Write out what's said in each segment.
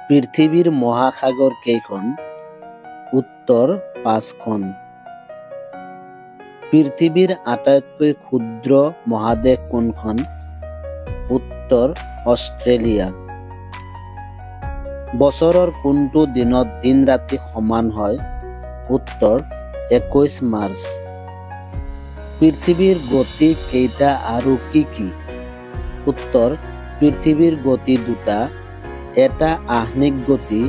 পৃথিৱীৰ মহাসাগৰ কেইখন? উত্তৰ 5খন। পৃথিৱীৰ আটাইতকৈ ক্ষুদ্ৰ মহাদেশ কোনখন? উত্তৰ অষ্ট্ৰেলিয়া। বছৰৰ কোনটো দিনত দিন ৰাতি সমান হয়? উত্তৰ 21 মাৰ্চ। পৃথিৱীৰ গতি কেইটা আৰু কি কি? উত্তৰ পৃথিৱীৰ গতি দুটা, এটা আহ্নিক গতি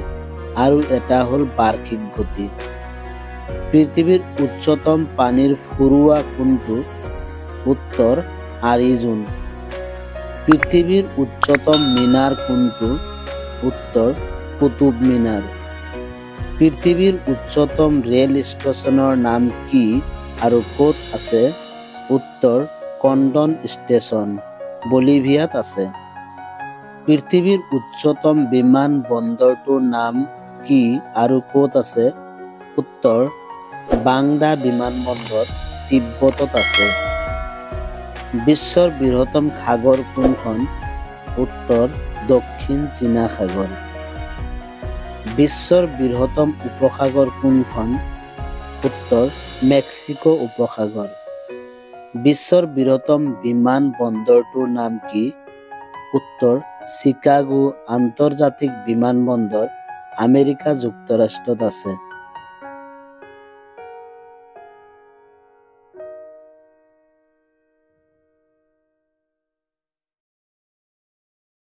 আৰু এটা হ'ল বাৰ্ষিক গতি। পৃথিৱীৰ উচ্চতম পানীৰ ফুৰুৱা কোনটো? উত্তৰ আৰিজোন। পৃথিৱীৰ উচ্চতম মিনাৰ কোনটো? উত্তৰ কুতুব মিনাৰ। পৃথিৱীৰ উচ্চতম ৰেল ষ্টেচনৰ নাম কি আৰু ক'ত আছে? উত্তৰ কণ্ডন ষ্টেচন, বলিভিয়াত আছে। পৃথিৱীৰ উচ্চতম বিমান বন্দৰটোৰ নাম কি আৰু ক'ত আছে? উত্তৰ বাংডা বিমানবন্দৰ, তিব্বতত আছে। বিশ্বৰ বৃহত্তম সাগৰ কোনখন? উত্তৰ দক্ষিণ চীনা সাগৰ। বিশ্বৰ বৃহত্তম উপসাগৰ কোনখন? উত্তৰ মেক্সিকো উপসাগৰ। বিশ্বৰ বৃহত্তম বিমান বন্দৰটোৰ নাম কি? উত্তৰ চিকাগো আন্তৰ্জাতিক বিমানবন্দৰ, আমেৰিকা যুক্তৰাষ্ট্ৰত আছে।